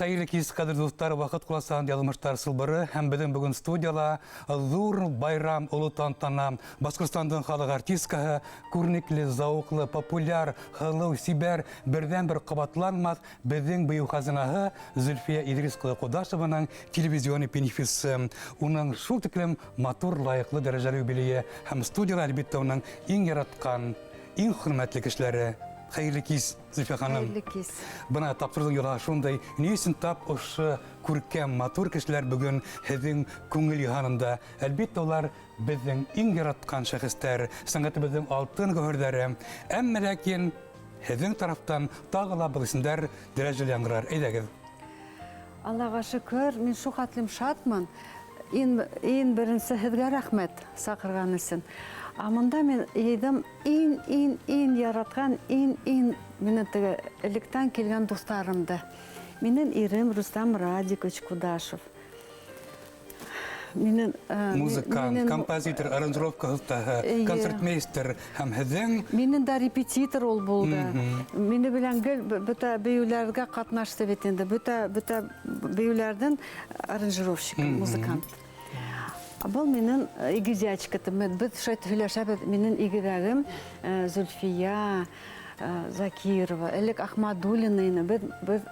Хәйерле кис, ҡәҙерле дуҫтар, ваҡыт ҡоласаған яҙмыштар сылбыры һәм беҙҙең бөгөн студияла ҙур байрам, оло тантана, Башҡортостандың халыҡ артисткаһы, күренекле, зауыҡлы, популяр, һылыу, сибәр, берҙән-бер ҡабатланмаҫ беҙҙең бейеү хазинаһы Зөлфиә Иҙрис ҡыҙы Ҡудашеваның телевизионный бенефисы. Уның шул тиклем матур, лайыҡлы дәрәжәле юбилейы һәм студияла, әлбиттә, уның иң яратҡан, иң хөрмәтле кешеләре. Хәйерле кис, Зөлфиә ханым. Хәйерле кис. Бына тапшырыуҙың йолаһы шундай. Ни өсөн тап ошо күркәм, матур кешеләр бөгөн һеҙҙең күңел йыһанында? Әлбиттә, улар беҙҙең иң яратҡан шәхестәр, сәнғәтебеҙҙең алтын гөһөрҙәре. Әммә ләкин һеҙҙең тарафтан тағы ла был исемдәр дәрәжәле яңғырар. Әйҙәгеҙ. Аллаға шөкөр, мин шул хәтлем шатмын. Иң, иң беренсе һеҙгә рәхмәт саҡырған өсөн. Ә монда мин йыйҙым иң, иң, иң яратҡан, иң, иң минең теге электән килгән дуҫтарымды. Минең ирем Рустам Радикович Кудашев. Минең Музыкант, композитор, аранжировка оҫтаһы, концертмейстер һәм һеҙҙең Минең дә репетитор ул булды. Мине белән гел бөтә бейеүләргә ҡатнашты бит инде. Бөтә бөтә бейеүләрҙең аранжировщик, музыкант. Был минең игезячка. Беҙ шулай һөйләшәбеҙ. Минең игеҙәгем Зөлфиә Закирова, элек Ахмадуллина ине. Беҙ беҙ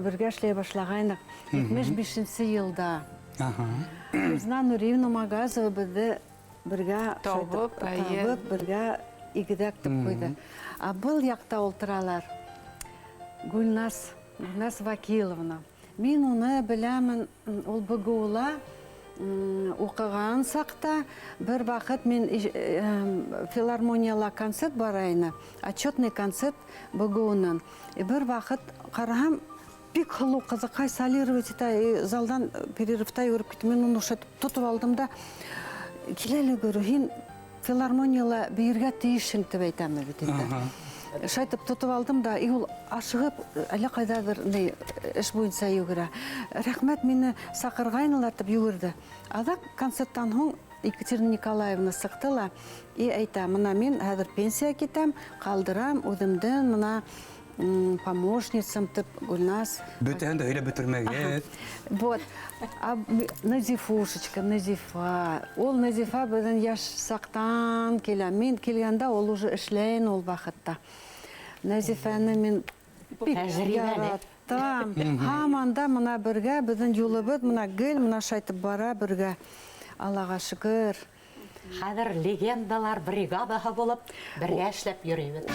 бергә эшләй башлағайныҡ 75 йылда. Гөлзина Нуриевна Магазова беҙҙе бергә табып, табып, бергә игеҙәк тип ҡуйҙы. Ә был яҡта ултыралар Гөлназ, Гөлназ Вакиловна. Мин уны беләмен, ул БГУла уҡыған саҡта бер ваҡыт мин филармонияла концерт бара ине, отчетный концерт БГУның. Бер ваҡыт ҡараһам, бик һылыу ҡыҙыҡай солировать итә, и залдан перерывта йүгереп китте. Мин уны шулай тотоп алдым да, кил әле, говорю, һин филармонияла бейергә тейешһең, тип әйтәм бит инде. Шулай итеп тотоп алдым да, и ул ашығып, әллә ҡайҙалыр ни эш буйынса йүгерә. Рәхмәт, мине саҡырғайнылар, тип йүгерҙе. Аҙаҡ концерттан һуң Екатерина Николаевна сыҡты ла и әйтә, мына мин хәҙер пенсия китәм, ҡалдырам үҙемдең мына помощницам тип Гөлназ. Бөтәһен дә һөйләп бөтөрмәгеҙ. Вот. А Назифушечка, Назифа. Ул Назифа беҙҙең йәш саҡтан килә. Мин килгәндә ул уже эшләй ул ваҡытта. Назифәне мин бик яратам. Һаман да мына бергә беҙҙең юлыбыҙ мына гел мына шайтып бара бергә. Аллаға шөкөр. Хәҙер легендалар бригадаһы булып бергә эшләп йөрөйбөҙ.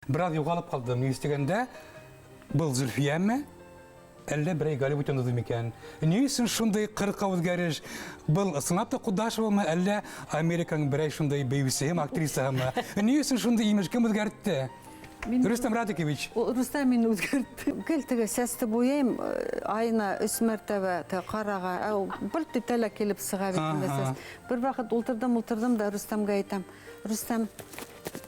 Бераз юғалып ҡалдым. Ни тигәндә, был Зөлфиәме? Әллә берәй Голливуд йондоҙо микән? Ни өсөн шундай ҡырҡа үҙгәреш? Был ысынлап та Ҡудашевамы, әллә Американың берәй шундай бейеүсеһеме, актрисаһымы? Ни өсөн шундай имидж кем үҙгәртте? Рөстәм Радикович. Рөстәм мине үҙгәртте. Гел теге сәсте буяйым, айына 3 мәртәбә ҡараға, бер итә лә килеп сыға бит инде сәс. Бер ваҡыт ултырҙым да Рөстәмгә әйтәм: Рөстәм,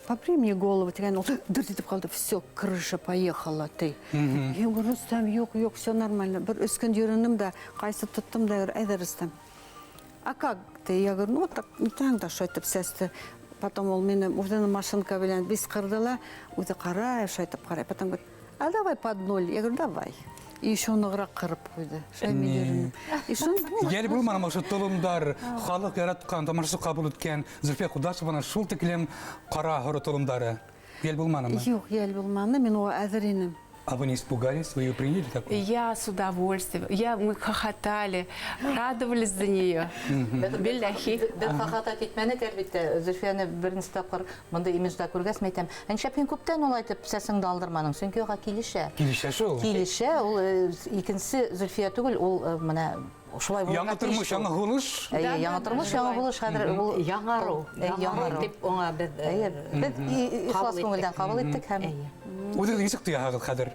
побрей мне голову, тигән, ул дөрт итеп ҡалды, все, крыша поехала, ти. Я говорю, Рөстәм, юҡ, юҡ, все нормально. Бер 3 көн йөрөнөм дә, ҡайсы тоттом да, әйҙә, Рөстәм. А как ты? Я говорю, ну вот так, так да, шайтып сәсте. Потом ул мине үҙенең машинка белән бис ҡырҙы ла, үҙе ҡарай, шайтып ҡарай. Потом говорит, а давай под ноль. Я говорю, давай. И еще нығыраҡ ҡырып ҡуйҙы. Шулай мин йөрөнөм. И шун Йәл булманы ошо толомдар, халыҡ яратҡан, тамашасы ҡабул иткән Зөлфиә Ҡудашеваның шул тиклем ҡара һоро толомдары. Йәл булманымы? Юҡ, йәл булманы, мин уға әҙер инем. А вы не испугались? Вы ее приняли такую? Я с удовольствием. Мы хохотали, радовались за нее. Билләхи. Беҙ хохотать итмәнек, әлбиттә. Зөлфиәне беренсе тапҡыр бындай имиджда күргәс, мин әйтәм, ә нишләп һин күптән улай итеп сәсеңде алдырманың? Сөнки уға килешә. Килешә шул. Килешә, ул икенсе Зөлфиә түгел, ул менә шулай булырға Яңы тормош, тейеш ул. яңы һулыш. Әйе, Да, яңы да, тормош, да, яңы шулай. һулыш хәҙер ул Яңарыу, Әйе, яңарыу яңарыу. тип уңа беҙ, Әйе, беҙ ихлас ҡабул иттек. күңелдән ҡабул иттек һәм Әйе. Үҙегеҙ нисек тояһығыҙ хәҙер?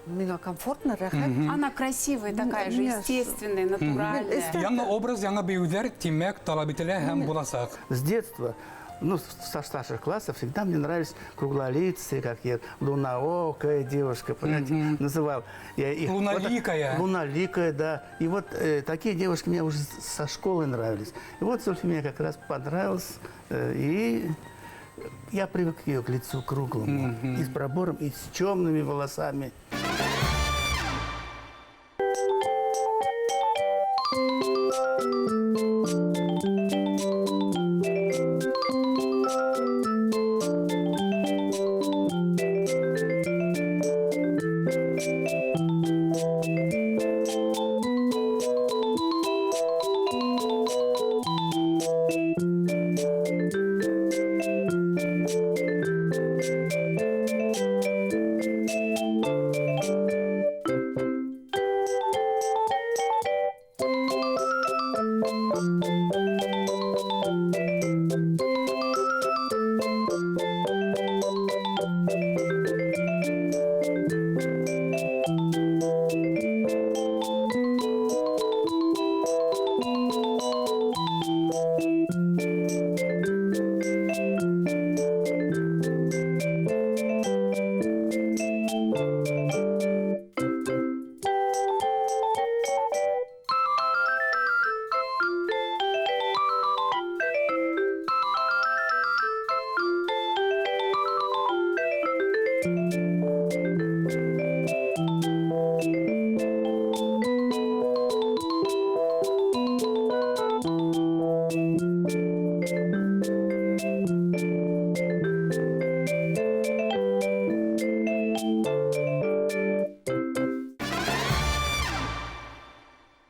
Миңа комфортно, рәхәт. Она красивая такая же, естественная, натуральная. Яңы образ, яңы бейеүҙәр, тимәк, талап ителә һәм буласаҡ. С детства, со старших классов всегда мне нравились круглолицые, как я, лунаокая девушка, понимаете, называл я их. Луналикая. Вот, луналикая, да. И вот такие девушки мне уже со школы нравились. И вот Зульфия мне как раз понравилась, и я привык к ее к лицу круглому, и с пробором, и с темными волосами.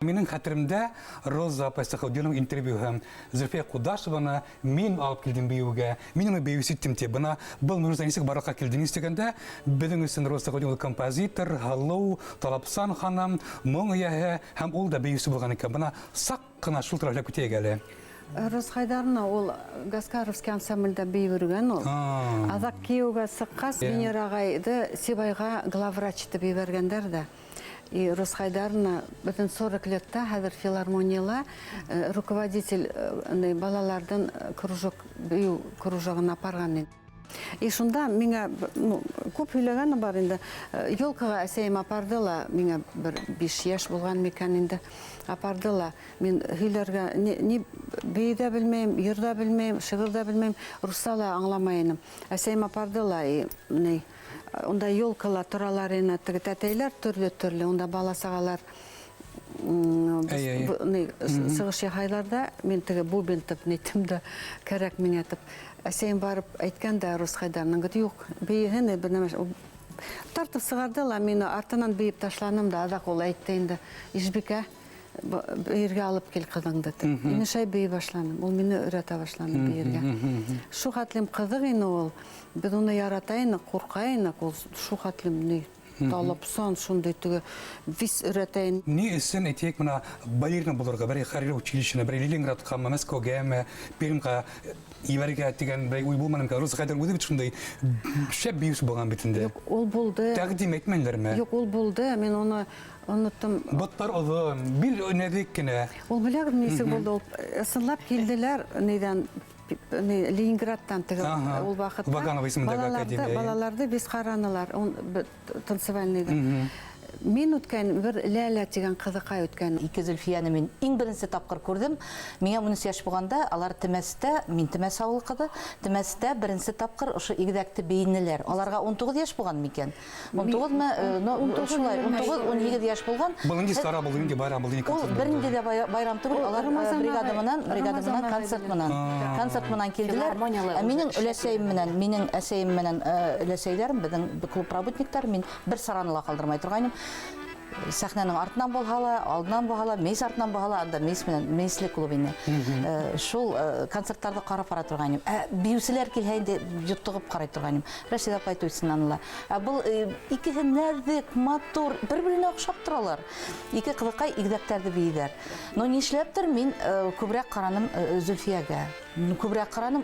Минең хәтеремдә Роза апай Сәхәүдиновның интервьюһы. Зөлфиә Ҡудашеваны мин алып килдем бейеүгә, мин уны бейеүсе иттем тип. Бына был Роза нисек барлыҡҡа килде тигәндә, беҙҙең өсөн Роза Сәхәүдинова композитор, һылыу, талапсан ханым, моң эйәһе һәм ул да бейеүсе булған икән. Бына саҡ ҡына шул тураһында һөйләп китәйек әле. Роза Хайдаровна ул Гаскаровский ансамблдә бейеп йөрөгән ул. Аҙаҡ кейәүгә сыҡҡас, Венера ағайҙы Сибайға главврач итеп ебәргәндәр ҙә. И Роза Хайдаровна бөтөн 40 летта хәҙер филармонияла руководитель балаларҙың кружок, бейеү кружогына апарған ине. И шунда миңә, күп һөйләгәне бар инде. Елкаға әсәйем апарҙы ла, миңә бер 5 йәш булған микән инде. Апарҙы ла, мин һөйләргә ни бейей ҙә белмәйем, йыр ҙа белмәйем, шиғыр ҙа белмәйем, русса ла аңламай инем. Әсәйем апарҙы ла, и, ни, унда елкала торалар ине, теге тәтәйләр төрлө-төрлө, унда бала-сағалар, сығыш яһайлар ҙа, мин теге бубен тип нитем дә, кәрәк миңә тип. Әсәйем барып әйткән дә Роза Хайдаровна, говорит, юҡ, бейеһен, бер нәмә тартып сығарҙы ла, мине артынан бейеп ташланым да, аҙаҡ ул әйтте инде, Ишбикә, бейергә алып кил ҡыҙыңды тип. Мин шулай бейей башланым, ул мине өйрәтә башланы бейергә. Шул хәтлем ҡыҙыҡ ине ул, беҙ уны ярата инек, ҡурҡа инек, ул шул хәтлем ни. Талапсан шундай теге вис өйрәтәйен. Ни өсөн әйтәйек, мына балерина булырға, бер хәрби училищены, бер Ленинградҡа, Мәскәүгәме, Пермгә ебәрергә тигән бер уй булманы микән? Роза Хәйдәр үҙе бит шундай шәп биюче булған бит инде. Юҡ, ул булды. Тәҡдим итмәнеләрме? Юҡ, ул булды. Мин уны оноттом. Боттар оҙон, бил нәҙек кенә. Ул беләгеҙ нисек булды? Ул ысынлап килделәр нейҙән, Ленинградтан теге ул ваҡытта. Ваганов исемендәге академия. Балаларҙы беҙ ҡаранылар, танцевальныйҙа. Мин үткән бер Ләлә тигән ҡыҙыҡай үткән. Ике Зөлфиәне мин иң беренсе тапҡыр күрҙем. Миңә 13 йәш булғанда, алар Темәстә, мин Темәс ауылы ҡыҙы, Темәстә беренсе тапҡыр ошо игеҙәкте бейенеләр. Аларға 19 йәш булған микән? 19-мы? Шулай, 19, 18 йәш булған. Был нинди сара булды, нинди байрам булды, нинди концерт Ул бернинди дә байрам түгел, алар бригада менән, бригада менән, концерт менән. Концерт менән килделәр. Ә минең өләсәйем менән, минең әсәйем менән өләсәйләрем, беҙҙең клуб работниктар, мин бер сараны ла ҡалдырмай торғайным. Сәхнәнең артынан булһа ла, алдынан булһа ла, мейес артынан булһа ла, анда мейес менән, мейесле клуб ине. Шул концерттарҙы ҡарап бара торғайным. Бейеүселәр килһә инде йотлоғоп ҡарай торғайным. Рәшиҙә апай туйсынан ла. Ә был икеһе нәҙек, матур, бер-беренә оҡшап торалар. Ике ҡыҙыҡай игеҙәктәрҙе бейейҙәр. Но нишләптер мин күберәк ҡараным Зөлфиәгә. Күберәк ҡараным.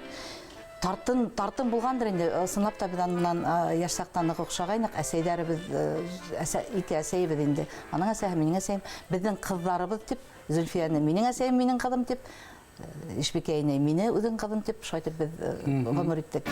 Тартын, тартын булғандыр инде. Ысынлап та беҙ анынан йәш саҡтан ныҡ оҡшағайныҡ. Әсәйҙәребеҙ, ике әсәйебеҙ инде. Аның әсәһе, минең әсәйем, беҙҙең ҡыҙҙарыбыҙ тип, Зөлфиәне минең әсәйем, минең ҡыҙым тип, Ишбикә инәй мине үҙең ҡыҙым тип, шулай итеп беҙ ғүмер иттек.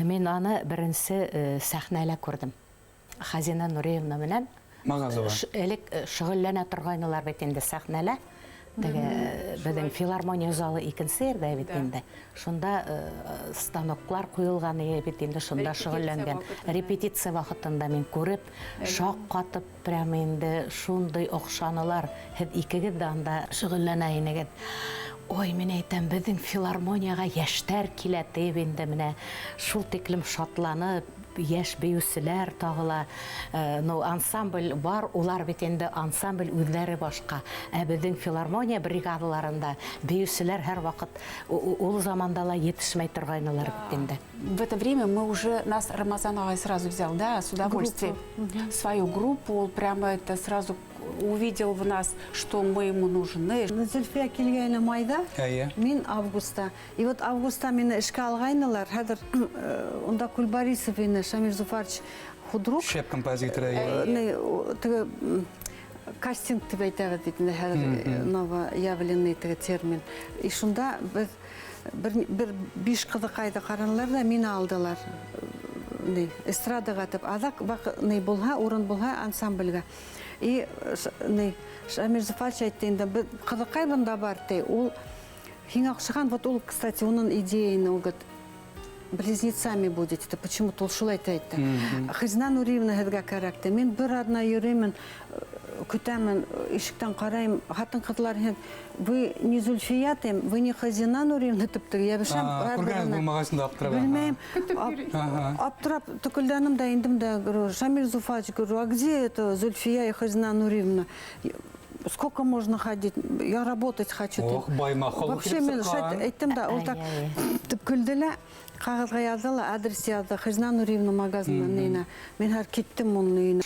Мин аны беренсе сәхнәлә күрҙем. Хазина Нуриевна менән Мағазова. Элек шөғөлләнә торғайнылар бит инде сәхнәлә. Теге беҙҙең филармония залы икенсе ерҙә бит инде. Шунда станоклар ҡуйылған ине бит инде, шунда шөғөлләнгән. Репетиция ваҡытында мин күреп, шаҡ ҡатып, прямо инде шундай оҡшанылар. Һеҙ икегеҙ ҙә анда шөғөлләнә инегеҙ. Ой, мин әйтәм, беҙҙең филармонияға йәштәр килә тип инде, менә шул тиклем шатланып, йәш бейеүселәр тағы ла, ну, ансамбль бар, улар бит инде ансамбль үҙҙәре башҡа. Ә беҙҙең филармония бригадаларында бейеүселәр һәр ваҡыт ул заманда ла етешмәй торғайнылар бит инде. В это время мы уже, нас Рамазан ағай сразу взял, да, с удовольствием. Группу. Свою группу, он прямо это сразу увидел в нас, что мы ему нужны. Зөлфиә килгәйне майҙа, Әйе. мин августа. И вот августа мине эшкә алғайнылар. Хәҙер унда Кульбарисов ине, Шамил Зуфарович худрук. Шәп композитор, әйе. Теге, кастинг тип әйтәбеҙ бит инде хәҙер, новоявленный теге термин. И шунда беҙ бер биш ҡыҙыҡайҙы ҡаранылар ҙа мине алдылар. Эстрадаға тип. Аҙаҡ ни булһа, урын булһа ансамблгә. И Шамил Зуфарович әйтте инде, беҙ ҡыҙыҡай бында бар ти, ул Һиңә оҡшаған, вот ул, кстати, уның идеяны, ул говорит, близнецами будете. Это почему-то ул шулай әйтте. Хазина Нуриевна һеҙгә кәрәк ти. Мин бер аҙна йөрөймөн, көтәмен, ишектән ҡарайым, ҡатын-ҡыҙлар һеҙ, вы не Зульфия тим, вы не Хазина Нуриевна тип теге йәбешәм. Күргәнегеҙ булмағас инде аптырап. Белмәйем. Аптырап төкөлдәнем дә индем дә, говорю, Шамиль Зуфач, говорю, а где это Зульфия и Хазина Нуриевна? Сколько можно ходить? Я работать хочу. Ох, байма, холоқ Вообще, мин әйттем дә, ул так тип көлдө лә, ҡағыҙға яҙҙы ла, адрес яҙҙы, Хазина Нуриевна магазинынан өйөнә. Мин һәр киттем уның өйөнә.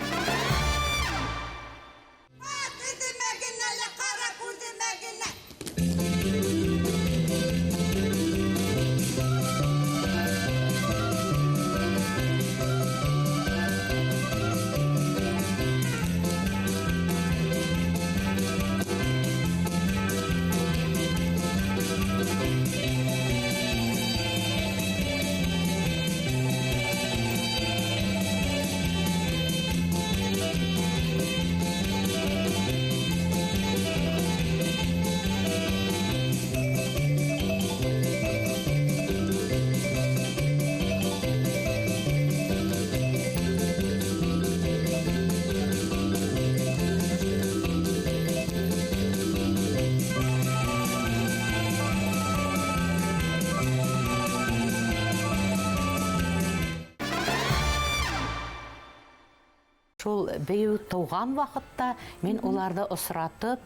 Шул бейеү тыуған ваҡытта мин уларҙы осратып,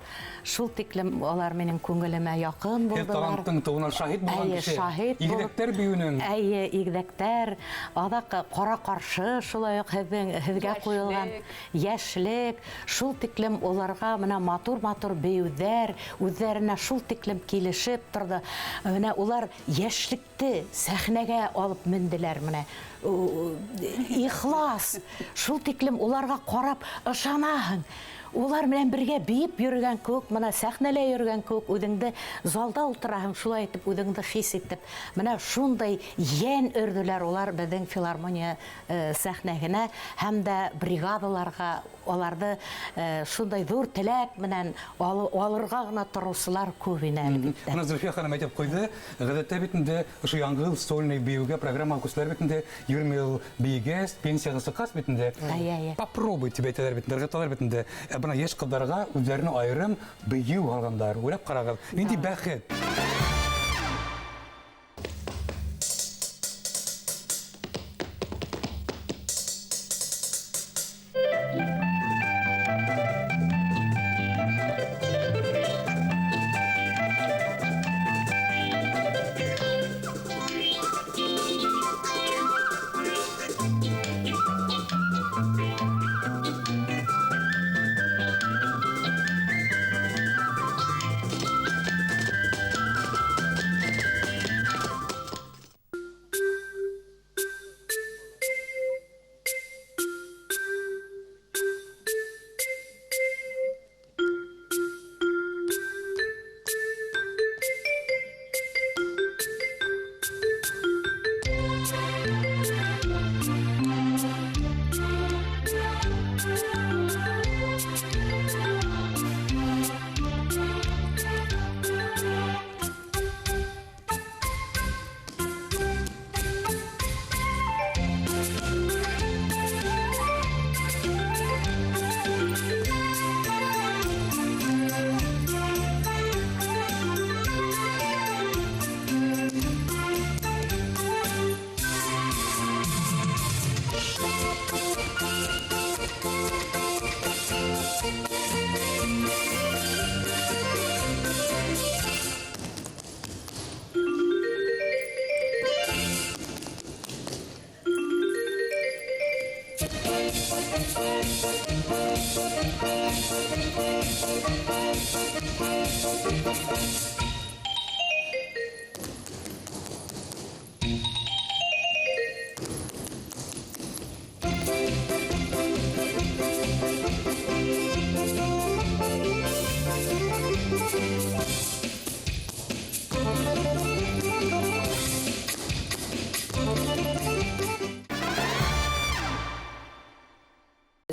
шул тиклем улар минең күңелемә яҡын булдылар. Таланттың тыуына шаһит булған кеше. Шаһит. Игеҙәктәр бейеүенең. Әйе, игеҙәктәр. Аҙаҡ ҡара-ҡаршы шулай уҡ һеҙгә ҡуйылған йәшлек. Шул тиклем уларға мына матур-матур бейеүҙәр үҙҙәренә шул тиклем килешеп торҙо. Мына улар йәшлекте сәхнәгә алып менделәр мына. Ихлас. Шул тиклем уларға ҡарап ышанаһың. Улар менән бергә бейеп йөрөгән кеүек, мына сәхнәлә йөрөгән кеүек, үҙеңде залда ултыраһың, шулай итеп үҙеңде хис итеп. Мына шундай йән өрҙөләр улар беҙҙең филармония сәхнәһенә һәм дә бригадаларға уларҙы шундай ҙур теләк менән алырға ғына тороусылар күп ине, әлбиттә. Мына Зөлфиә ханым әйтеп ҡуйҙы, ғәҙәттә бит инде ошо яңғыҙ сольный бейеүгә программа күсәләр бит инде, 20 йыл бейегәс, пенсияға сыҡҡас бит инде. Попробуй тип әйтәләр бит инде, ырғыталар бит инде. Бына йәш ҡыҙҙарға үҙҙәренә айырым бейеү алғандар. Уйлап ҡарағыҙ, ниндәй бәхет.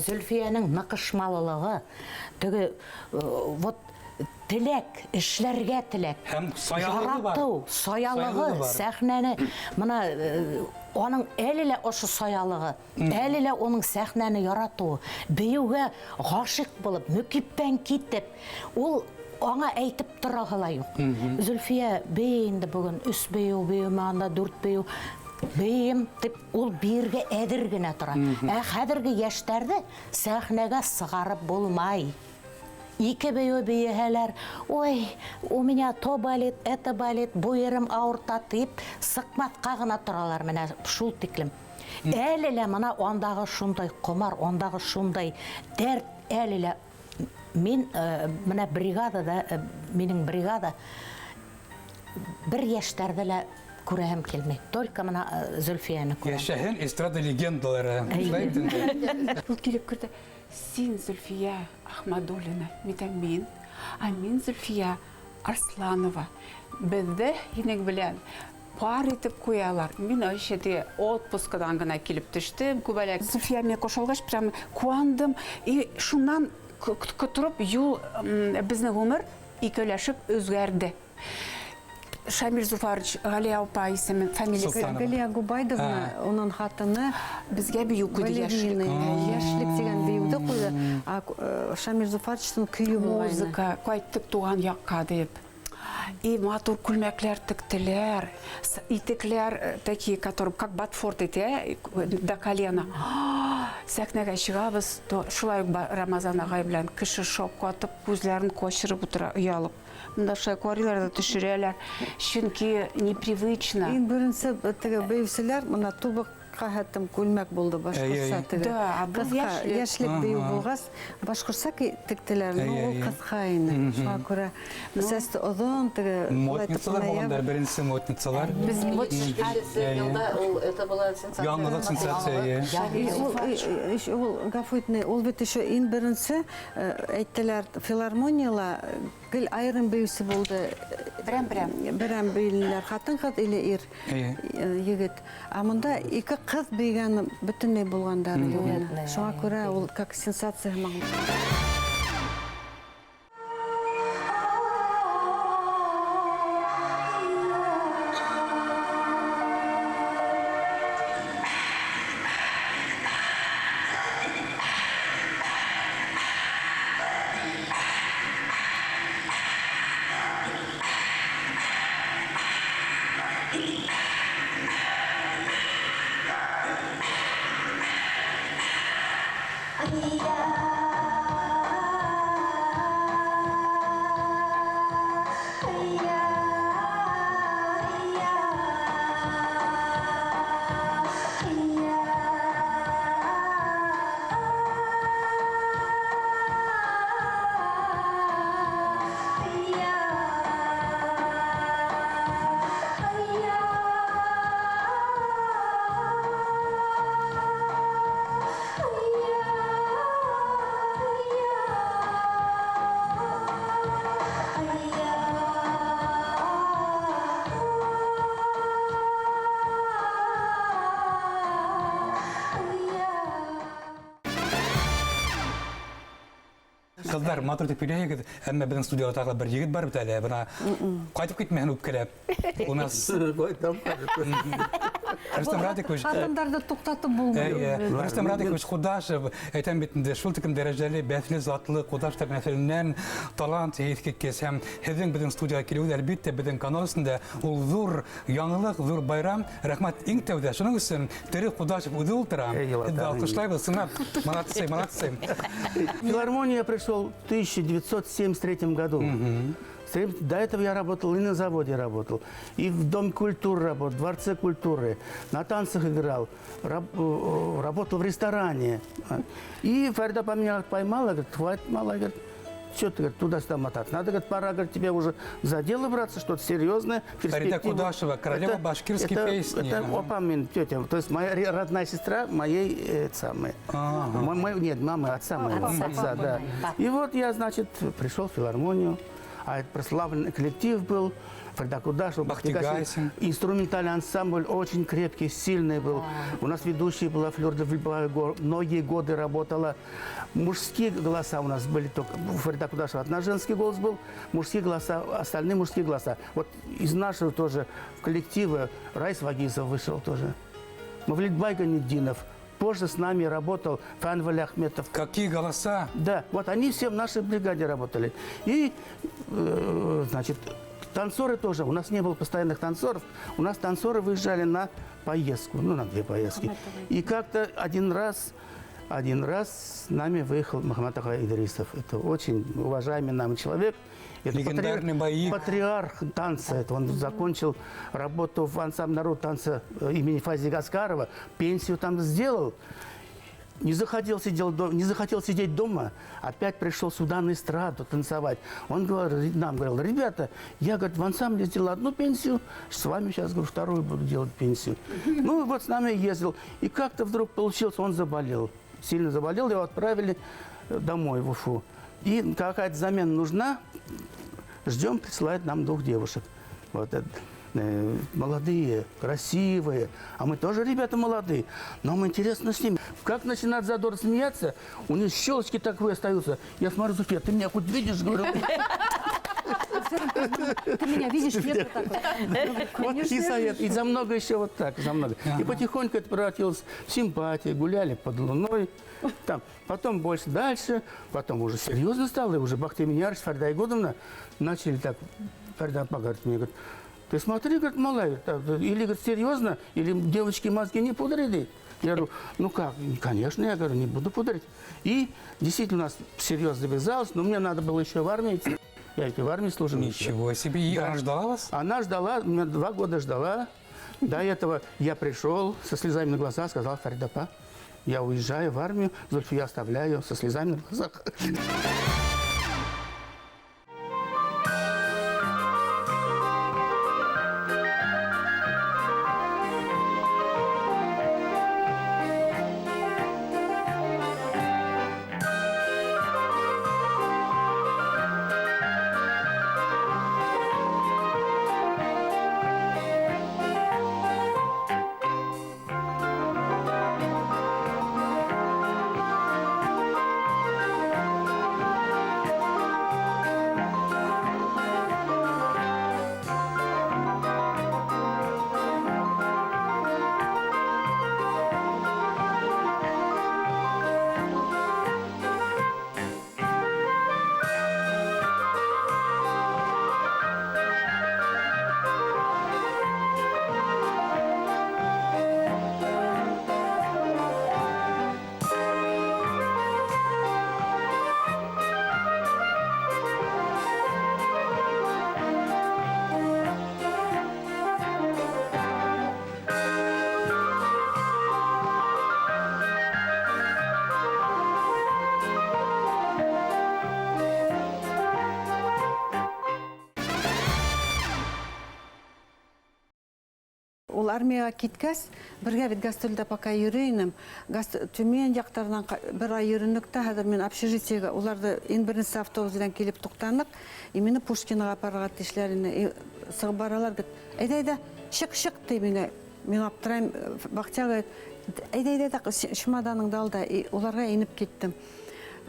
Зөлфиәнең ныҡышмалылығы, теге, вот Теләк, эшләргә теләк. Һәм саялығы бар. Яратыу, саялығы, сәхнәне, мына аның әле лә ошо саялығы, әле лә уның сәхнәне яратыуы, бейеүгә ғашиҡ булып, мөкиббән китеп, ул аңа әйтеп тораһы ла юҡ. Зөлфиә, бейе инде бөгөн 3 бейеү, бейеүме анда 4 бейеү, бейем тип ул бейергә әҙер генә тора. Ә хәҙерге йәштәрҙе сәхнәгә сығарып булмай. Ике бейеү бейеһәләр, ой, у меня то болит, это болит, бу ерем ауырта тип сыҡмаҫҡа ғына торалар менә шул тиклем. Әле лә мына андағы шундай ҡомар, андағы шундай дәрт әле лә. Мин мына бригадада, минең бригада бер йәштәрҙе лә күрәһем килмәй. Только мына Зөлфиәне күрәм. Йәшәһен эстрада легендалары. Ул килеп керҙе. Син Зөлфиә Ахмадуллина, мин, а мин Зөлфиә Арсланова. Беҙҙе һинең белән пар итеп ҡуялар. Мин вообще отпускадан ғына килеп төштөм, күбәләк. Зөлфиә миңә ҡушылғас, прям ҡыуандым. И шунан тороп юл беҙҙең ғүмер икәүләшеп үҙгәрҙе. Шамиль Зуфарович, Галия апа исеме, фамилиясы. Галия Губайдовна, уның хатыны безгә бию куйды, яшьлек. Яшьлек дигән биюде куйды. А Шамиль Зуфаровичтың көйө булгайны. Музыка, кайттык туган якка дип. И матур күлмәкләр тектеләр, итекләр такие, которые как ботфорт ите, до колена. Сәхнәгә чыгабыз, шулай ук Рамазан агай белән кеше шок катып, күзләрен качырып утыра, оялып. Монда шулай карыйлар да төшерәләр, чөнки непривычно. Иң беренче теге бейүселәр мына тубыҡҡа хәттем күлмәк булды башҡортса теге. Да, был йәшлек бейеү булғас, башҡортса тектеләр, но ул ҡыҫҡа ине. Шуға күрә сәсте оҙон теге. Модницалар булғандар, беренсе модницалар. Без елда ул это была сенсация. Яңылыҡ сенсация. Ул гафу итмәй, ул бит еще иң беренсе әйттеләр филармонияла гел айырым бейеүсе булды. Берәм-берәм. Берәм бейеләр, хатын-ҡыҙ или ир егет. Ә монда ике ҡыҙ бейгән бөтөнләй булғандар. Шуға күрә ул как сенсация һымаҡ. Ҡыҙҙар, матур тип һөйләйһегеҙ, әммә беҙҙең студияла тағы бер егет бар бит әле, бына ҡайтып китмәһен үпкәләп. У нас Рөстәм Радикович. Ҡатындарҙы туҡтатып булмай. Рөстәм Радикович Ҡудашев, әйтәм бит инде, шул тиклем дәрәжәле, бәҫле, затлы Ҡудаштар нәҫеленән талант иҫкиткес. Һәм һеҙҙең беҙҙең студияға килеүегеҙ, әлбиттә, беҙҙең канал өсөн дә ул ҙур яңылыҡ, ҙур байрам. Рәхмәт иң тәүҙә. Шуның өсөн тере Ҡудашев үҙе ултыра. Һеҙҙе алҡышлайбыҙ, сынап. Молодцы, молодцы. В филармонию я пришел в 1973 году. До этого я работал и на заводе работал, и в Дом культуры работал, в Дворце культуры, на танцах играл, работал в ресторане. И Фарида меня поймала, говорит, хватит, мало, говорит, что ты, говорит, туда-сюда мотаться. Надо, говорит, пора, говорит, тебе уже за дело браться, что-то серьезное. Фарида Кудашева, королева башкирской песни. Это опа, тетя, то есть моя родная сестра моей самой. Нет, мамы, отца моего. Отца, да. И вот я, значит, пришел в филармонию. А это прославленный коллектив был. Фарида Кудашева, Бахти Гайсин. Гайсин. Инструментальный ансамбль очень крепкий, сильный был. У нас ведущая была Флёр де Вильбаго, многие годы работала. Мужские голоса у нас были только. Фарида Кудашева одна женский голос был, мужские голоса, остальные мужские голоса. Вот из нашего тоже в коллектива Райс Вагизов вышел тоже. Мавлидбай Ганеддинов. Позже с нами работал Фан Валиахметов. Какие голоса? Да, вот они все в нашей бригаде работали. И, значит, танцоры тоже. У нас не было постоянных танцоров. У нас танцоры выезжали на поездку, ну, на 2 поездки. И как-то один раз с нами выехал Махамад Агай Идрисов. Это очень уважаемый нам человек. Это легендарный боевик. Патриарх танца. Это он закончил работу в ансамбле народного танца имени Фази Гаскарова. Пенсию там сделал. Не захотел сидеть дома, опять пришел сюда на эстраду танцевать. Он говорит, нам говорил, ребята, я, говорит, в ансамбле сделал одну пенсию, с вами сейчас, говорю, вторую буду делать пенсию. Ну, вот с нами ездил. И как-то вдруг получилось, он заболел. Сильно заболел, его отправили домой в Уфу. И какая-то замена нужна, ждем, присылают нам 2 девушек. Вот это. Молодые, красивые. А мы тоже, ребята, молодые. Нам интересно с ними. Как начинают задор смеяться, у них щелочки такие остаются. Я смотрю, Зульфия, ты меня хоть видишь? Говорю. Ты меня видишь? Нет, вот вот и совет. И за много еще вот так, за много. И потихоньку это превратилось в симпатию. Гуляли под луной. Там. Потом больше дальше. Потом уже серьезно стало. И уже Бахти Миньярович, Фарида Айгудовна начали так. Фарида говорит мне, говорит, ты смотри, говорит, малая, или, говорит, серьезно, или девочки мозги не пудрили. Я говорю, ну как, конечно, я говорю, не буду пудрить. И действительно у нас серьезно завязалось, но мне надо было еще в армии идти. Я ведь в армии служил. Ничего себе. И да. Она ждала вас? Она ждала, меня 2 года ждала. До этого я пришел со слезами на глазах, сказал, Фарида апа, я уезжаю в армию, Зульфию оставляю со слезами на глазах. Ул армияға киткәс, бергә бит гастролдә пока йөрөйнем. Төмән яҡтарынан бер ай йөрөнөк тә, хәҙер мин общежитиегә, уларҙы иң беренсе автобус белән килеп туҡтаныҡ, и мине Пушкинаға апарырға тейешләр ине. Сығып баралар, говорит, әйҙә, әйҙә, шыҡ, шыҡ, ти миңә. Мин аптырайым, Бахтияр говорит, әйҙә, әйҙә, чемоданыңды ал да, и уларға инеп киттем.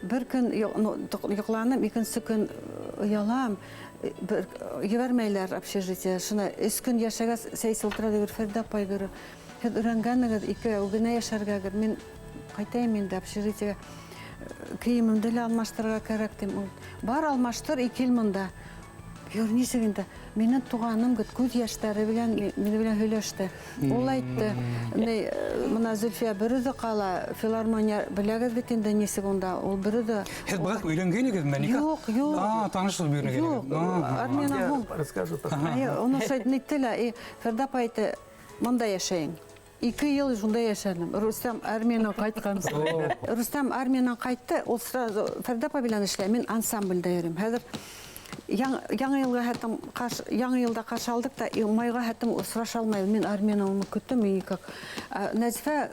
Бер көн йоҡланым, икенсе көн оялам. Ебәрмәйләр общежитие. Шуны өс көн йәшәгәс, сәйс ултыра ҙа, Фәридә апай, говорю, һеҙ өйрәнгәнегеҙ, икәү генә йәшәргә, говорю, мин ҡайтайым инде общежитиегә. Кейемемде лә алмаштырырға кәрәк, тим. Ул, бар, алмаштыр, и кил мында. Юр, нисек инде? Минең туғаным, говорит, күҙ йәштәре белән мине белән һөйләште. Ул әйтте, бына Зөлфиә бер үҙе ҡала, филармония беләгеҙ бит инде нисек унда, ул бер үҙе. Һеҙ быға өйләнгәнегеҙме? Юҡ, юҡ. Танышып йөрөгәнегеҙ. Юҡ, армиянан һуң. Расскажу потом. Уны әйтте лә, и Фәридә апай әйтте, мында йәшәйем. 2 йыл шунда йәшәнем. Рустам армиянан ҡайтҡан. Рустам армиянан ҡайтты, ул сразу Фәридә апай белән эшләй, мин ансамблдә йөрөйм. Хәҙер яңы йылға хәтем яңы йылда ҡаршы алдыҡ та, майға хәтем осраша алмайбыҙ. Мин армиянан уны көттөм, и никак. Нәзифә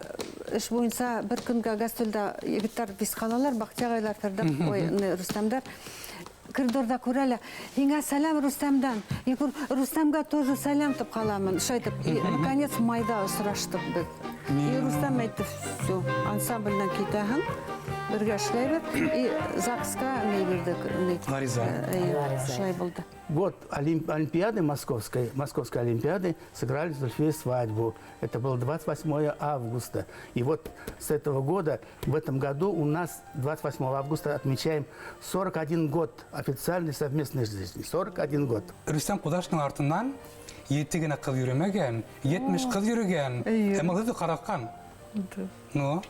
эш буйынса бер көнгә гастролдә егеттәр бис ҡалалар, Бахтияр ағайлар, Фәридә, ой, Рустамдар. Коридорҙа күрә лә, һиңә сәләм Рустамдан. Я говорю, Рустамға тоже сәләм тип ҡаламын. Шулай итеп, и, конец майҙа осраштыҡ беҙ. И Рустам әйтте, все, ансамбльдән китәһең, бергә эшләйбеҙ. И ЗАГСҡа ни бирҙек, ни. Ғариза. Шулай булды. Год Олимпиады Московской, Московской Олимпиады сыграли с Зульфией свадьбу. Это было 28 августа. И вот с этого года, в этом году у нас 28 августа отмечаем 41 год официальной совместной жизни. 41 год. Рустам Ҡудашевтың артынан ете генә ҡыҙ йөрөмәгән, 70 ҡыҙ йөрөгән. Эйе. Әммә һеҙҙе ҡараҡҡан. Ну?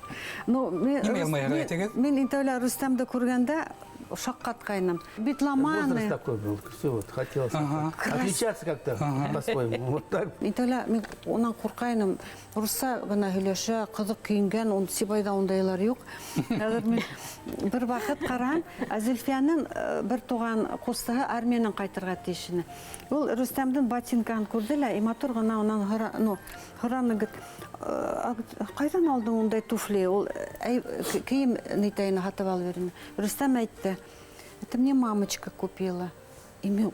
Ну, Нимә йылмайырға әйтегеҙ? мин тәүлә Рустамды күргәндә шаҡҡатҡайным. Битломаны. Возраст такой был, все, вот, хотелось отличаться как-то по-своему. Вот так. Мин тәүлә, мин унан ҡурҡайным. Русса ғына һөйләшә, ҡыҙыҡ кейенгән, ун Сибайҙа ундайлар юҡ. Хәҙер мин бер ваҡыт ҡарам, ә Зөлфиәнең бер туған ҡустыһы армиянан ҡайтырға тейеш ине. Ул Рустамдың ботинкаһын күрҙе лә, и матур ғына унан һораны, говорит, ҡайҙан алдың ундай туфли? Ул, кейем нитәйен һатып алып бирҙе. Рустам әйтте, это мне мамочка купила. И мин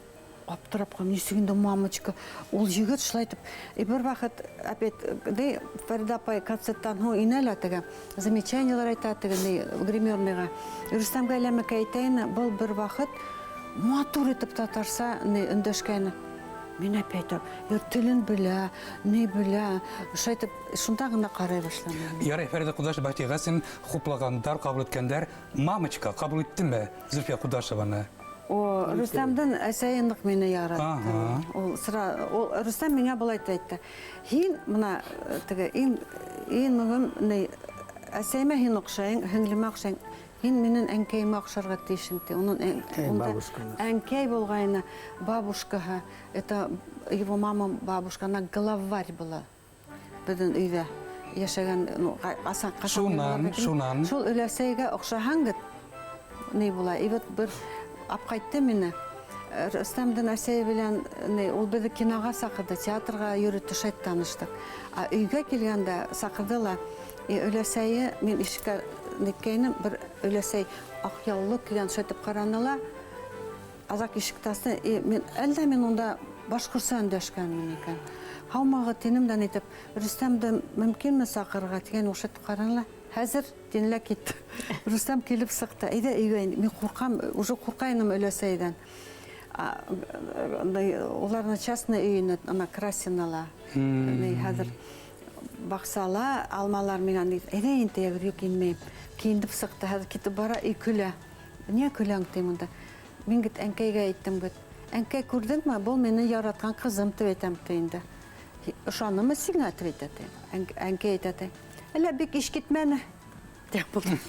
аптырап ҡалдым, нисек инде мамочка? Ул егет шулай итеп, и бер ваҡыт опять, дей, Фәриҙә апай концерттан һуң инә лә теге, замечаниелар әйтә теге, ни, гримерныйға. Рустамға әйләмәкә әйтәйен, был бер ваҡыт матур итеп татарса, ни, өндәшкәйне. Мин опять әйтәм, юр, телен белә, ни белә. Шулай итеп, шунда ғына ҡарай башланым. Ярай, Фәриҙә Ҡудашева, Бәхти Ғәсин хуплағандар, ҡабул иткәндәр. Мамочка ҡабул иттеме Зөлфиә Ҡудашеваны? О, Рустамдың әсәйе ныҡ мине яратты. Ул сра, ул Рустам миңә былай итеп әйтте. Һин бына теге иң мөһим ни, әсәйемә һин оҡшайың, һеңлемә оҡшайың. Һин минең әнкәйемә оҡшарға тейешһең, ти. Уның Әй, унда бабушка у нас. әнкәй булғайны, бабушкаһы, это его мама бабушка, она главарь была беҙҙең өйҙә йәшәгән, ну, асан, ҡасан Шунан, булған икән. шунан. Шул өләсәйгә оҡшаһаң, бит, ни була. И вот бер апҡайтты мине. Рустамдың әсәйе белән, ни, ул беҙҙе киноға саҡырҙы, театрға йөрөттө, шулай таныштыҡ. Ә өйгә килгәндә саҡырҙы ла, и өләсәйе, мин ишеккә неткәйнем, бер өләсәй аҡ яулыҡ кейгән, шулай итеп ҡараны ла, аҙаҡ ишекте асты, и мин, әлдә мин унда башҡортса өндәшкәнмен икән. Һаумағы тинем дә нитеп, Рустамды мөмкинме саҡырырға тигән, ул шулай итеп ҡараны ла, хәҙер тинлә китте. Рустам килеп сыҡты, әйҙә өйгә ин. Мин ҡурҡам, уже ҡурҡайным өләсәйҙән. Уларҙың частный өйөнө, ана Красинала. Ни, хәҙер баҡсала алмалар миңә ни, әйҙә инде, я говорю, юҡ, инмәйем. Кейендеп сыҡты, хәҙер китеп бара, и көлә. Ниңә көләң тим унда? Мин бит әнкәйгә әйттем бит. Әнкәй, күрҙеңме, был мине яратҡан ҡыҙым тип әйтәм ти инде. Ышанымы сиңә тип әйтә ти. Әнкәй әйтә ти. Әллә бик иш китмәне. Тип булды.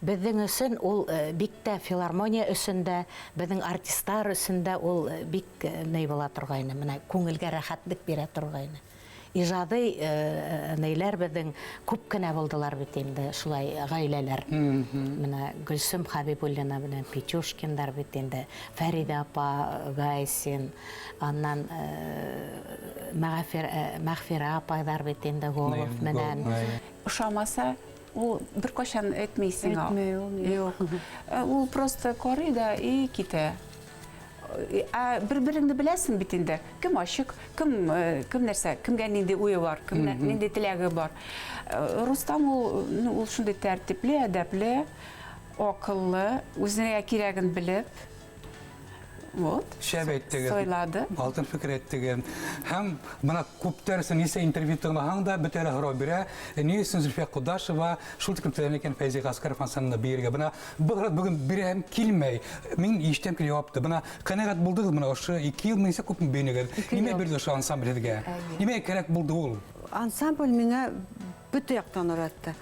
Беҙҙең өсөн ул бик тә филармония өсөн дә, беҙҙең артистар өсөн дә ул бик ни була торғайны, менә күңелгә рәхәтлек бирә торғайны. Ижади нейләр беҙҙең күп кенә булдылар бит инде, шулай ғаиләләр. Менә Гөлсөм Хәбибуллина менән Петюшкиндар бит инде, Фәриҙә апа Гайсин, аннан Мәғфирә апайҙар бит инде Голов менән. Ошамаса, ул бер ҡасан әйтмәйсең. Әйтмәй ул. Юҡ. Ул просто ҡарай ҙа и китә. Ә бер-береңде беләсең бит инде. Кем ашыҡ, кем нәрсә, кемгә ниндәй уйы бар, кем ниндәй теләге бар. Рустам ул шундай тәртипле, әҙәпле, аҡыллы, үзенә кирәген белеп, вот. Шәп әйттегеҙ. Сайлады. Алтын фекер әйттегеҙ. Һәм бына күптәр өсөн нисә интервью тыңлаһаң да, бөтә лә һорау бирә. Ни өсөн Зөлфиә Ҡудашева шул тиклем теләне икән Фәйзи Ғәскәров ансамблендә бейергә? Бына был һорау бөгөн бирәһем килмәй. Мин ишетәм килә яуапты. Бына ҡәнәғәт булдығыҙ бына ошо 2 йыл нисә күпме бейенегеҙ? Нимә бирҙе ошо ансамбль һеҙгә? Нимә кәрәк булды ул? Ансамбль миңә бөтә яҡтан өйрәтте.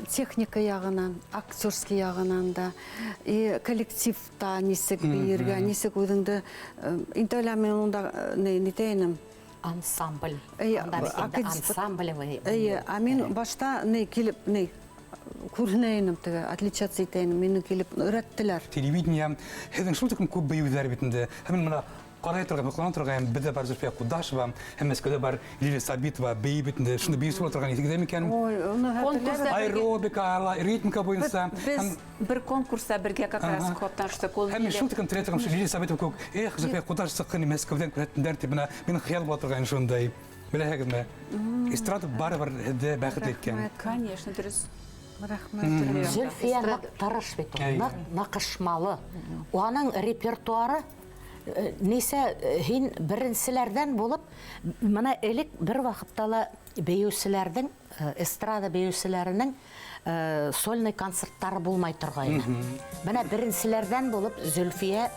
Техника яғынан, актерский яғынан да, и коллективта нисек бейергә, нисек үҙеңде, инде әле мин унда нитәйнем. Ансамбль. Ансамблевый. Эйе, ә мин башта ни килеп, ни күренә инем теге, отличаться итә инем, мине килеп өйрәттеләр. Телевидение, һеҙҙең шул тиклем күп бейеүҙәр бит инде. Һәм мин бына ҡарай торған, һоҡлана торған, беҙҙә бар Зөлфиә Ҡудашева, һәм Мәскәүҙә бар Лилия Сабитова, бейей бит инде. Шунда бейеүсе була торған исегеҙҙә микән? Ой, уны хәтерләмәйем. Аэробика, ритмика буйынса. Беҙ бер конкурста бергә как раз ҡатнаштыҡ. Ул Һәм мин шул тиклем теләй торған, Лилия Сабитова кеүек, эх, Зөлфиә Ҡудашева сыҡҡан Мәскәүҙән күрһәттеләр тип, бына минең хыял була торған шундай. Беләһегеҙме? Эстрада барыбер һеҙҙе бәхетле иткән. Конечно, дөрөҫ. Рәхмәт. Зөлфиә ныҡ тырыш бит ул, ныҡ ныҡышмалы. Уның репертуары нисә һин беренселәрҙән булып, бына элек бер ваҡытта ла бейеүселәрҙең, эстрада бейеүселәренең сольный концерттары булмай торғайны. Бына беренселәрҙән булып Зөлфиә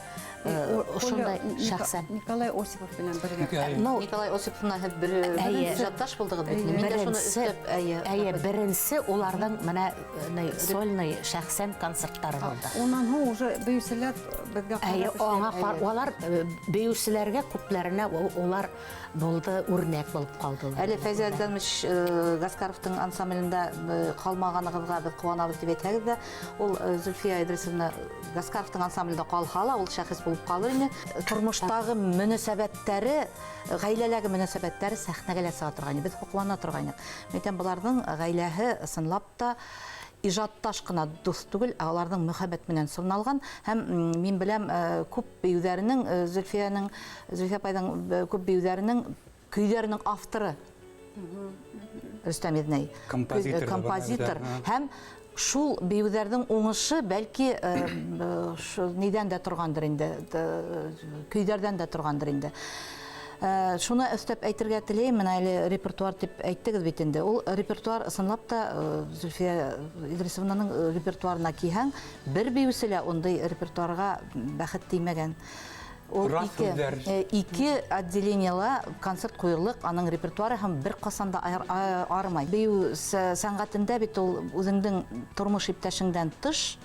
ошондай шәхсән. Николай Осипов менән бергә. Николай Осипов менән һеҙ бер ижадташ булдығыҙ бит. Мин дә шуны өҫтәп, әйе. Әйе, беренсе уларҙың бына сольный шәхсән концерттары булды. Унан һуң уже бейеүселәр беҙгә Әйе, ҡарап аңа эшләй. улар бейеүселәргә күпләренә улар булды, үрнәк булып ҡалдылар. Әле Фәйзи Әдгәмович Гаскаровтың ансамблендә ҡалмағанығыҙға беҙ ҡыуанабыҙ тип әйтһәгеҙ ҙә, ул Зөлфиә Идрисовна Гаскаровтың ансамблендә ҡалһа ла, ул шәхес булып ҡалыр ине. Тормоштағы мөнәсәбәттәре, ғаиләләге мөнәсәбәттәре сәхнәгә лә сыға торғайны, беҙ һоҡлана торғайныҡ. Мин әйтәм, быларҙың ғаиләһе ысынлап та ижадташ ҡына дуҫ түгел, ә уларҙың мөхәббәт менән сорналған. Һәм мин беләм, күп бейеүҙәренең, Зөлфиә апайҙың күп бейеүҙәренең көйҙәренең авторы Рөстәм Еҙнәй. Композитор. Композитор. Һәм шул бейеүҙәрҙең уңышы бәлки нидән дә торғандыр инде, көйҙәрҙән дә торғандыр инде. Шуны өҫтәп әйтергә теләйем, менә әле репертуар тип әйттегеҙ бит инде. Ул репертуар ысынлап та Зөлфиә Идрисовнаның репертуарына киһәң, бер бейеүсе лә ундай репертуарға бәхет теймәгән. Ул Раф һүҙҙәр. ике отделениела концерт ҡуйырлыҡ, аның репертуары һәм бер ҡасан да арымай. Бейеү сәнғәтендә бит ул үҙеңдең тормош иптәшеңдән тыш,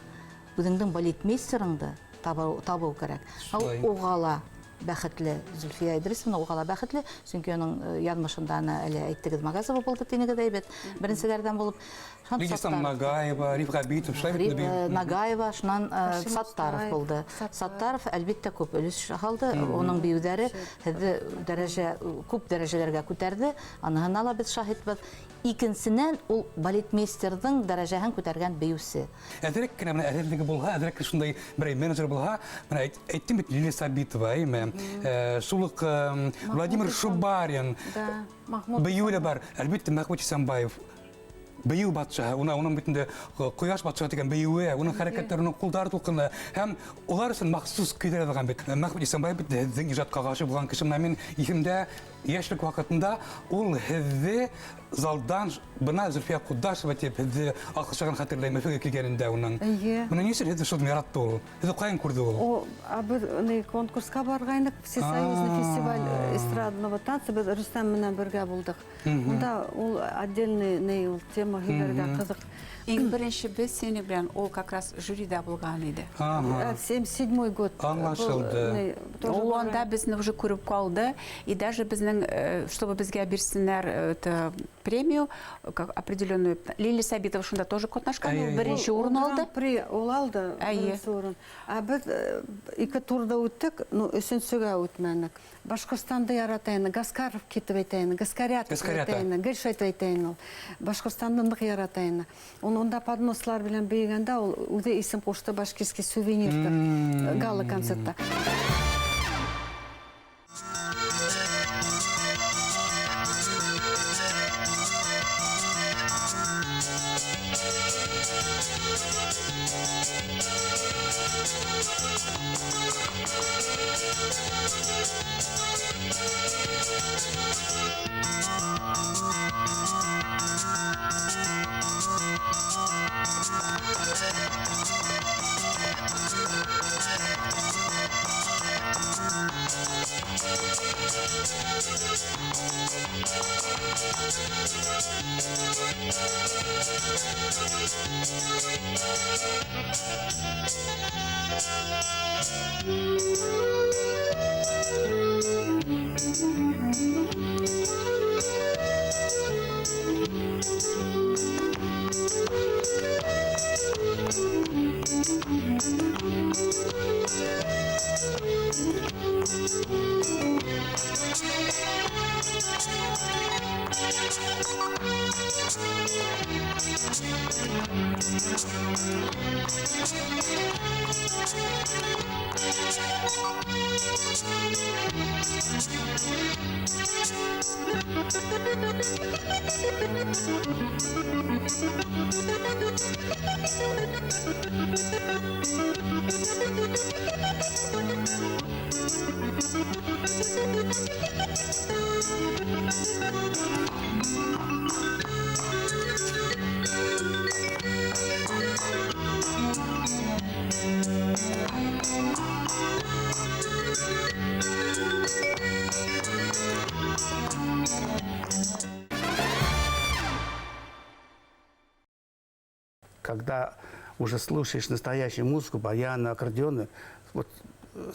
үҙеңдең балетмейстерыңды табыу кәрәк. Ул Шулай. уға ла бәхетле, Зөлфиә Идрисовна уға ла бәхетле, сөнки уның яҙмышында ана әле әйттегеҙ, Магазова булды тинегеҙ әйбәт, беренселәрҙән булып. Шунан Лидия Саттаров. Нагаева, Риф Ғәбитов, шулай бит инде бейеү. Нагаева, шунан Хашим Саттаров Мустаев. булды. Саттаров. Саттаров, әлбиттә, күп өлөш һалды. Уның бейеүҙәре һеҙҙе күп дәрәжәләргә күтәрҙе. Аныһына ла беҙ шаһитбыҙ. Икенсенән, ул балетмейстерҙың дәрәжәһен күтәргән бейеүсе. Әҙерәк кенә менә әҙерлеге булһа, әҙерәк кенә шундай берәй менеджер булһа, менә әйттем бит, Лилия Сабитова, әйме? Шул уҡ Владимир Махмуд Шубарин. Да, Махмуд Бейеүе лә бар. Әлбиттә, Мәхмүт Исәнбаев. Бейеү батшаһы, уның бит инде Ҡояш батшаһы тигән бейеүе, уның хәрәкәттәре, уның ҡулдары тулҡыны һәм улар өсөн махсус көйҙәр яҙылған бит. Мәхмүт Исәнбаев бит һеҙҙең ижадҡа ғашиҡ булған кеше. Менә мин иҫемдә Йәшлек ваҡытында ул һеҙҙе залдан бына Зөлфиә Ҡудашева тип һеҙҙе алҡышлаған хәтерләйем, Өфөгә килгәнендә уның. Эйе. Бына ни өсөн һеҙҙе шул яратты ул? Һеҙҙе ҡайҙан күрҙе ул? О, а беҙ ни конкурсҡа барғайныҡ, всесоюзный фестиваль эстрадного танца, беҙ Рөстәм менән бергә булдыҡ. Унда ул отдельный ни ул тема һөйләргә ҡыҙыҡ. Иң беренсе беҙ синең белән ул как раз жюрида булған иде. 77-й год. Аңлашылды. Ул анда беҙҙе уже күреп ҡалды, и даже беҙҙең, чтобы беҙгә бирсеннәр это премию, как определенную. Лилия Сабитова шунда тоже ҡатнашҡан, ул беренсе урын алды. Гран-при ул алды, беренсе урын. Ә беҙ ике турҙа үттек, ну, өсөнсөгә үтмәнек. Башҡортостанды ярата ине, Гаскаров китеп әйтә ине, Гаскарят китеп әйтә ине, гел шулай әйтә ине ул. Башҡортостанды ныҡ ярата ине. Ун унда поднослар белән бейегәндә ул үҙе исем ҡушты башкирский сувенир тип, гала концертта. Когда уже слушаешь настоящую музыку, баяны, аккордеоны, вот,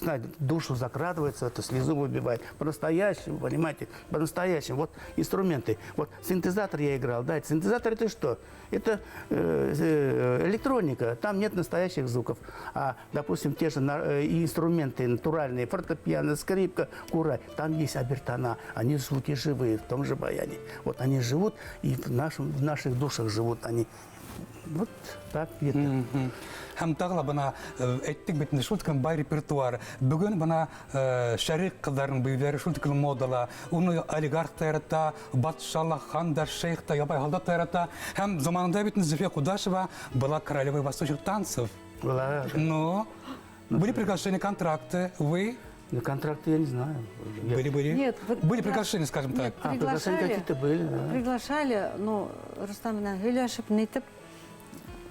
знаете, душу закрадывается, это слезу выбивает. По-настоящему, понимаете, по-настоящему. Вот инструменты. Вот синтезатор я играл, да, синтезатор это что? Это электроника, там нет настоящих звуков. А, допустим, те же инструменты натуральные, фортепиано, скрипка, курай, там есть обертона, они звуки живые в том же баяне. Вот они живут и в наших душах живут они. Вот так где-то. Һәм тағы ла бына әйттек бит инде, шул тиклем бай репертуар. Бөгөн бына шәриҡ ҡыҙҙарының бейеүҙәре шул тиклем модала. Уны олигарх та ярата, батша ла, хан да, шейх та, ябай һалдат та ярата. Һәм заманында бит инде Зөлфиә Ҡудашева была королевой восточных танцев. Была. Но были приглашения, контракты, вы? Ну, контракты я не знаю. Были-были? Нет, были приглашения, скажем так. Нет, А, приглашения какие-то были, да. Приглашали, но Рустам менән һөйләшеп, нитеп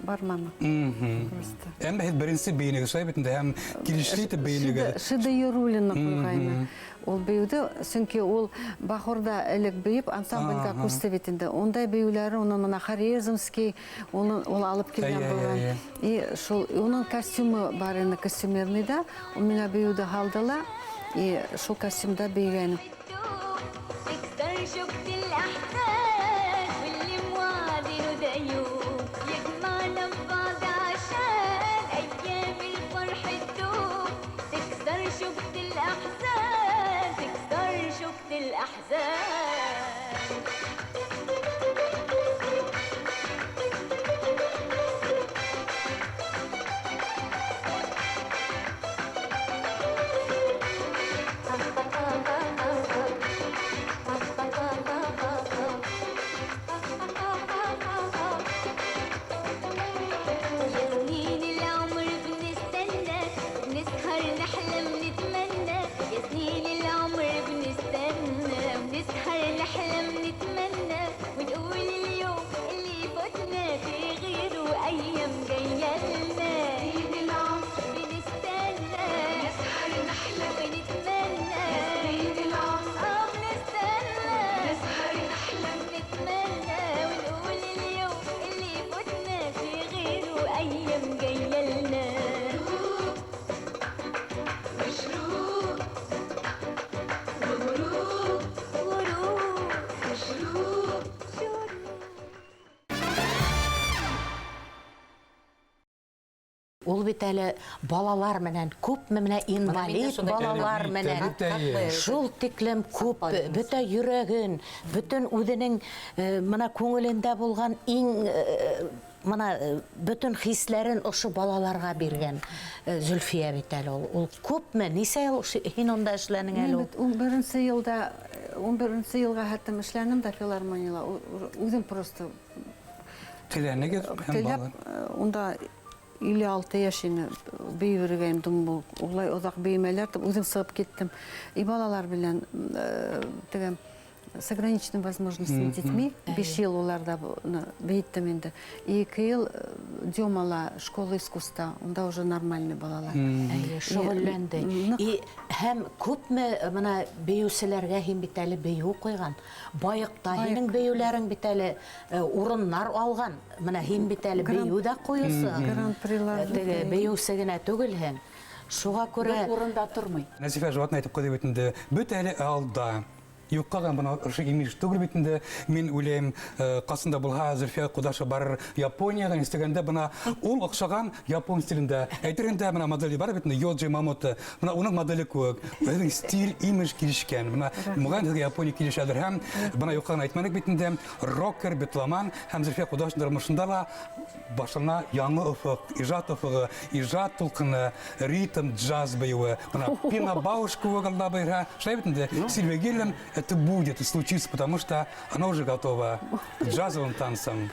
барманы. Просто. Әммә һеҙ беренсе бейенегеҙ, шулай бит инде, һәм килешле итеп бейенегеҙ. Шида Юруллина ҡуйғайны. Ул бейеүҙе, сөнки ул Бахорҙа элек бейеп, ансамблгә күсте бит инде. Ундай бейеүләре уның мына Хорезмский, уны ул алып килгән булған. И шул уның костюмы бар ине, костюмерный да, ул миңа бейеүҙе һалды ла, и шул костюмда бейегән. ايام جايه لنا. وشروق وغروب، غروب وشروق شروق. Ул бит әле балалар менән күпме менә инвалид балалар менән шул тиклем күп бөтә йөрәген, бөтен үҙенең мына күңелендә булған иң мына бөтен хисләрен ошо балаларға биргән Зөлфиә бит әле ул. Ул күпме, нисә йыл һин унда эшләнең әле ул? 11 йылда, 11 йылға хәттем эшләнем дә филармонияла. Үҙем просто теләнегеҙ һәм бала. Унда 56 йәш ине, бейергәйем, был улай оҙаҡ беймәләр, үҙем сығып киттем. И балалар белән теге с ограниченными возможностями детьми, 5 йыл уларҙа бейеттем инде. 2 йыл Демала школа искусства, унда уже нормальный балалар. Әйе, шөғөлләнде. И һәм күпме мына бейеүселәргә һин бит әле бейеү ҡуйған. Байыҡта һинең бейеүләрең бит әле урыннар алған. Мына һин бит әле бейеү ҙә ҡуйыусы. Гран-прилар. Теге бейеүсе генә түгелһең. Шуға күрә бер урында тормай. Нәзифә Жуатна әйтеп ҡуйҙы бит инде, бөтә әле алда. Юҡҡа ғына бына ошо имиш түгел бит инде. Мин уйлайым, ҡасанда булһа Зөлфиә Ҡудашева барыр Японияға, истегәндә бына ул оҡшаған япон стилендә. Әйтер инде бына моделе бар бит инде, Йоджи Мамото. Бына уның моделе кеүек. Үҙенең стиль, имидж килешкән. Бына моғайын һеҙгә Япония килешәлер. Һәм бына юҡҡа ғына әйтмәнек бит инде, рокер, битломан һәм Зөлфиә Ҡудашева тормошонда ла башлана яңы офоҡ, ижад офоғо, ижад тулҡыны, ритм, джаз бейеүе. Бына Пина Бауш кеүек алда бейерһә. Шулай бит инде, Сильвия Гиллем, это будет и случится, потому что она уже готова к джазовым танцам.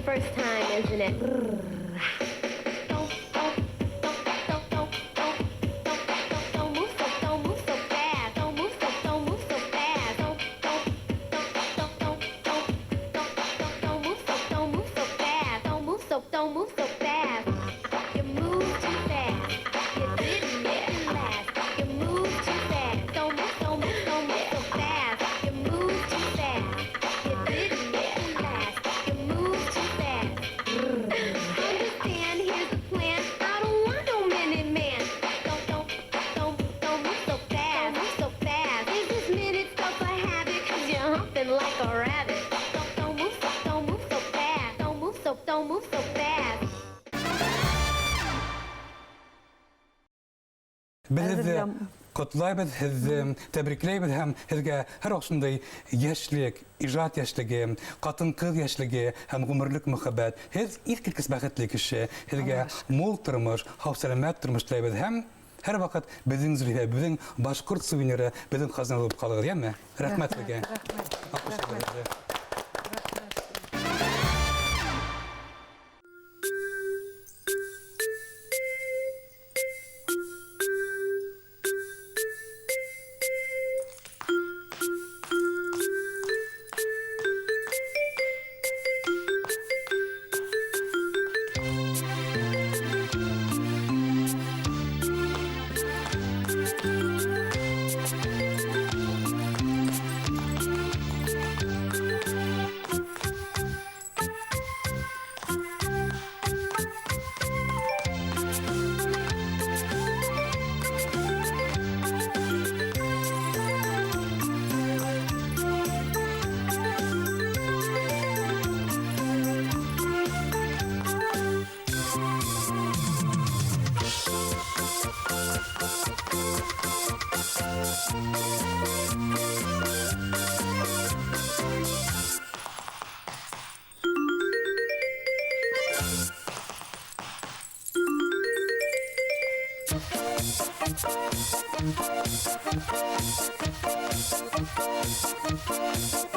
First time, isn't it? Don't, don't, don't, don't, don't, don't, don't, don't move so, don't move so fast. Don't move so, don't move so fast. Don't, don't, don't, don't, don't, don't, don't, don't, don't move so, don't move so fast. Don't move so, don't move so fast. You move too fast. You didn't last. You move too fast. Don't move, don't move, don't move so fast. You move too fast. You didn't last. You move too fast. Understand, here's the plan. I don't want no minute man. Don't, don't, don't, don't move so fast. Don't move so fast. Is this minute stuff a habit? 'Cause you're humping like a rabbit. Don't, don't move so, don't move so fast. Don't move so, don't move so fast. Беҙ ҡотлайбыҙ һеҙҙе, тәбрикләйбеҙ һәм һеҙгә һәр ошондай йәшлек, ижад йәшлеге, ҡатын-ҡыҙ йәшлеге һәм ғүмерлек мөхәббәт. Һеҙ иҫ киткес бәхетле кеше. Һеҙгә мул тормош, һау-сәләмәт тормош теләйбеҙ һәм һәр ваҡыт беҙҙең Зөлфиә, беҙҙең башҡорт сувениры, беҙҙең хазина булып ҡалығыҙ, йәме? Рәхмәт һеҙгә. Рәхмәт.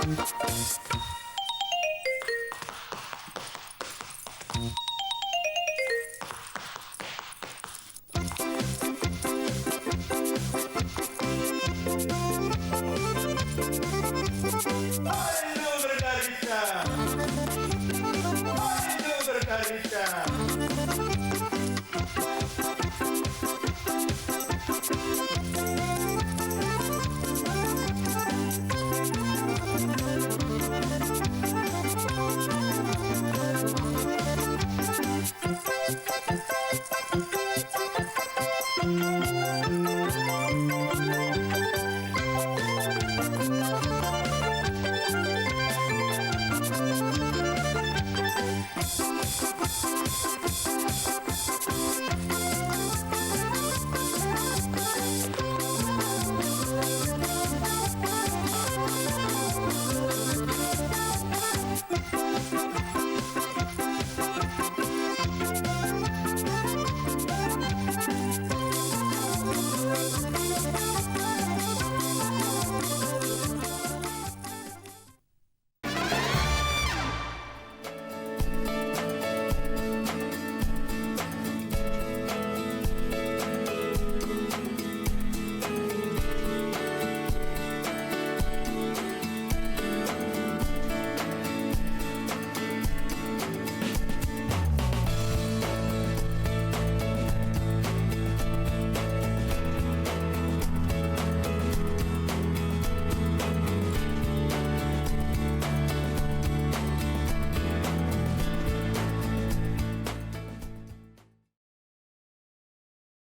Thank